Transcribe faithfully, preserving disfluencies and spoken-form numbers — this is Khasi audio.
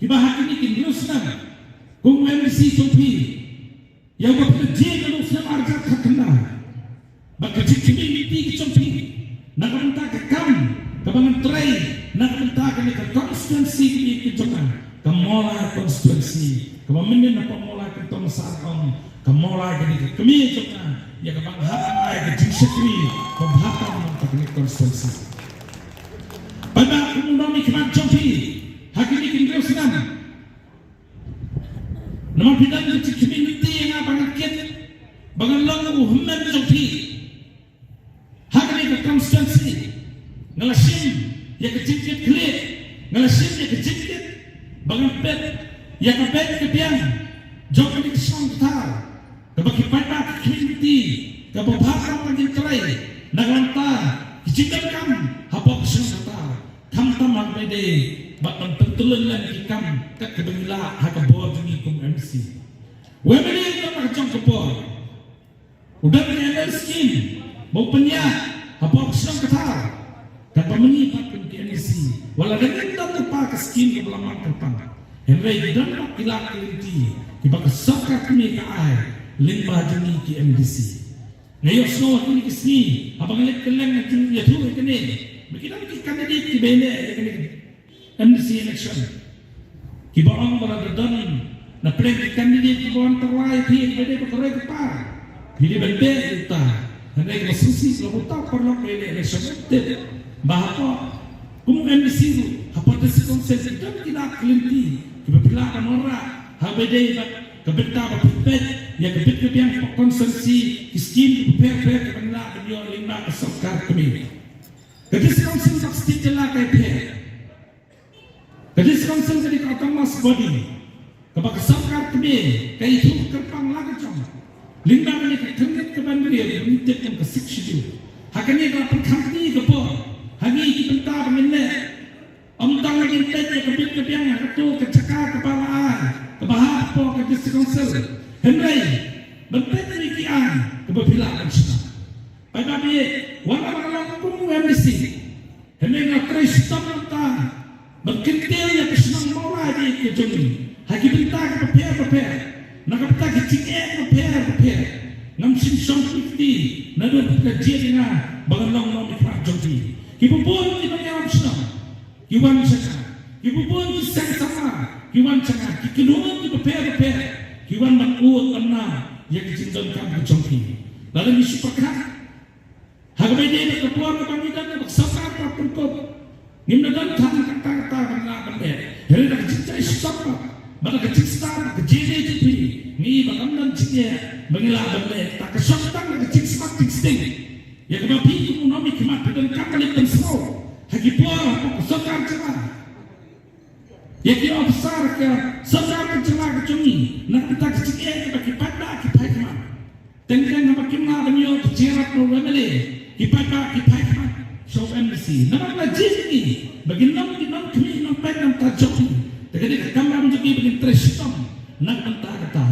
Ba ha kine ki hynriew snem kum u MDC jong phi, ïa uba phi la jied naduh u snem ar hajar khatkhyndai, ba ka jingkhmih lynti ka jong phi na ka bynta ka kam kaba ngan trei na ka bynta kane ka constituency ka jong nga, ka Mawlai constituency, kaba mynnin hapoh Mawlai, kyntu ma Sar ong, ka Mawlai kane ka kmie jong nga, ïa kaba nga hap ban ai ka jingshakri kaba bha tam na ka bynta kane ka constituency. Paidbah, kum u nongmihkhmat jong phi ha kine ki hynriew snem, namar phi don ka jingkhmih lynti ïa nga ba ngan kit, ba ngan long u hynmen jong phi ha kane ka constituency. Nga la shim ïa ka jingkit khlieh, nga la shim ïa ka jingkit ba ngan peit ïa ka beit ka biang jong kane ka shnong ka thaw, kaba ki paidbah ki khmih lynti kaba bha tam ban ïeng trei na ka bynta ki jingdonkam hapoh ka shnong ka thaw. Khamtam ha kaba ïadei bad ban pyntylun lem ki kam kat kaba ngi lah ha ka bor jong ngi kum MDC. U MLA u don ha ka jong ka bor, u don ka MLA scheme ba u pynïaid hapoh ka shnong ka thaw. Katba ma ngi pat kum ki MDC, wat la dang don lypa ka scheme kaba la mang kyrpang, hynrei ki don pat ki lad ki lynti kiba ka sorkar kmie ka ai lyngba jong ngi ki MDC. Nga ïohsngew ha kine ki sngi haba nga leit kylleng, nga ju ïathuh ïa kane, ba ki don ki candidate kiba ïaleh ïa kane ka MDC election, kiba ong ba lada don na pdeng ki candidate kiba wan tyrwa ïa phi, kiba dei ba ka roi ka par, phi dei ban beh ïa uta. Hynrei kaba sngewsih, la uta u paralok ba ïaleh election u tip ba hapoh, kum u MDC ruh, hapoh District Council ki don ki lad ki lynti kiba phi lah ban wanrah ha kaba ïadei bad ka bynta ba phi peit ïa ka bit ka biang hapoh constituency, ki scheme kiba pher pher kiba ngi lah ban ïoh lyngba ka sorkar kmie. Ka District Council bad State Jylla ka ïapher. Ka District Council ka dei ka autonomous body kaba ka sorkar kmie ka ithuh kyrpang la ka jong, lyngba kane ka khyrnit kaba hynriew ba ngi tip kum ka Sixth Schedule. Ha kane ka pynkham kti ka bor ha ngi ki bynta ba ngin leh, ym tang ba ngin peit ïa ka bit ka biang ha kato ka jaka kaba la ai kaba hap hapoh ka District Council, hynrei ban peit ïa ki aiñ kaba phi lah ban shna. Paidbah, wat la ba nga long kum u MDC, hynrei nga trei shitom na ka bynta ban kyntiew ïa ka shnong Mawlai ba ïeit ka jong ngi ha ki bynta kiba pher ba pher, na ka bynta ki jingeh kiba pher ba pher. Ngam shym shong kti naduh ba phi la jied ïa nga ba ngan long nongmihkhmat jong phi. Kiba bun ki nongïalam shnong ki wan sha nga, kiba bun ki seng samla ki wan sha nga, ki kynhun kiba pher ba pher ki wan ban ud ban nam ïa ka jingdonkam ka jong phi. Lada ngi shu pyrkhat ha kaba ïadei bad ka bor kaba ngi don, kaba ka sorkar ka pynkup, ngim da don tang kata kata ban lah ban leh. Hynrei da ka jingjia shitom bad da ka jingstar bad ka jingeh jong phi, ngi ba kam don jingeh ba ngi lah ban leh. Ta ka shong tang da ka jingsmat jingsting ïa kaba phi kum u nongmihkhmat phi donkam ban leit pynsngew ha ki bor hapoh ka sorkar jylla, ïa ki ophisar ka sorkar ka jylla ka jong ngi, na ka bynta ka jingeh kaba ki paidbah ki phaikhmat. Teng teng haba kim lah ban ïoh ka jingïarap na u MLA, ki paidbah ki phaikhmat sha u MDC. Namar la jied ïa ngi ba ngin long ki nongkhmih nongpeit na ka bynta jong ngi. Te ka dei ka kamram jong ngi ba ngin trei shitom na ka bynta kata.